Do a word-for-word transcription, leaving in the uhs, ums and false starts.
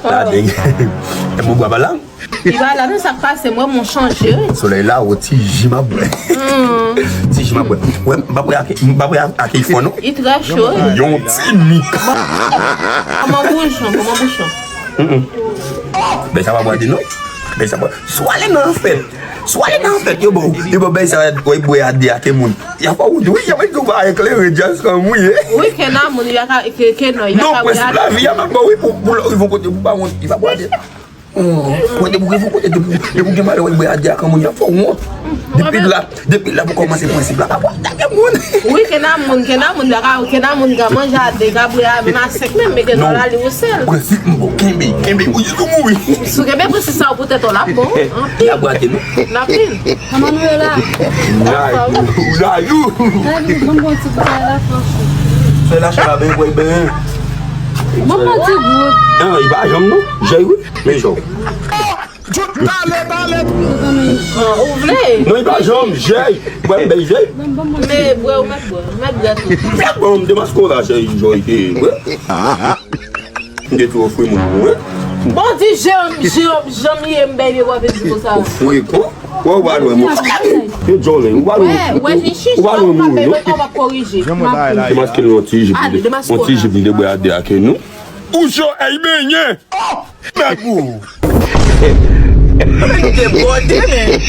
La deng. E bon, bwa pa la. Li pa la, non, sa k pase, mwen, mwen chanje, wi. Solèy la, o ti ji m ap bwè. Ti ji m ap bwè. Wè, m pa bwè ak, m pa bwè ak, ak fò, non. Li trè cho, wi. Yon ti mik. Kòman bouchon, kòman bouchon? Bèl sa pa bwè de, non. Bèl sa pa. Swa ale nan fèt. Swa ale nan fèt, yo bon. Yo bon, bèl sa, wè, bwè a de ak moun. Y a fò wont, wi, y a mèt di w pa eklere, just kan mouye. Wi, ke nan moun, y a ka, ke, ke non, y a non, ka prensip lavi a m ap ba w, wi, pou, pou lè w rive yon kote, pou pa wont, li pa bwè de. Mwen te pou gen kote, te pou, te pou gen malè wè bwè a de ak moun, y a fò wont. Depi la, depi la pou kòmanse prensip la, pa pou atake moun. Wi, ke nan moun, ke nan moun, ka, ke nan moun ka manje a de, ka bwè a menm a senk menm, men ke nan la li ou sèl. Prensip m bon, kenbe, kenbe, ou jis ou mouri. Si w kenbe prensip sa pou tèt ou la, bon, anpil. Y a bwè de, non? N anpil. Kòman nou ye la? Jayou, jayou. Jayou, ban m bon ti gout la, franchman. Sè la, chala ben, bwè ben. Ban m bon ti gout. Non, li pa janm non. Jay, wi. Men jòw. Jout, pale, pale. Ou vle? Non, li pa janm. Jay. Bwè, bèy jay. Men bwè, ou mèt bwè. Ou mèt bwè tou. Mèt bwè, m demaske w la, jay, jay, bwè. M te tou ofri moun pou mwen. Bon, di janm, janm, janm ye, m bèy de bwè, vin di konsa. Ofri kon? Wè, ou pa lwen, mwen. E djòlè, ou pa lwen. Wè, wè, jis, ou pa lwen, mwen. Ou pa korije. Demaske l yon ti jip. Yon ti jip, m te bwè a de ak nou. Ou cho, ay benyen. Oh! Mèt ou. Mwen te pote, men.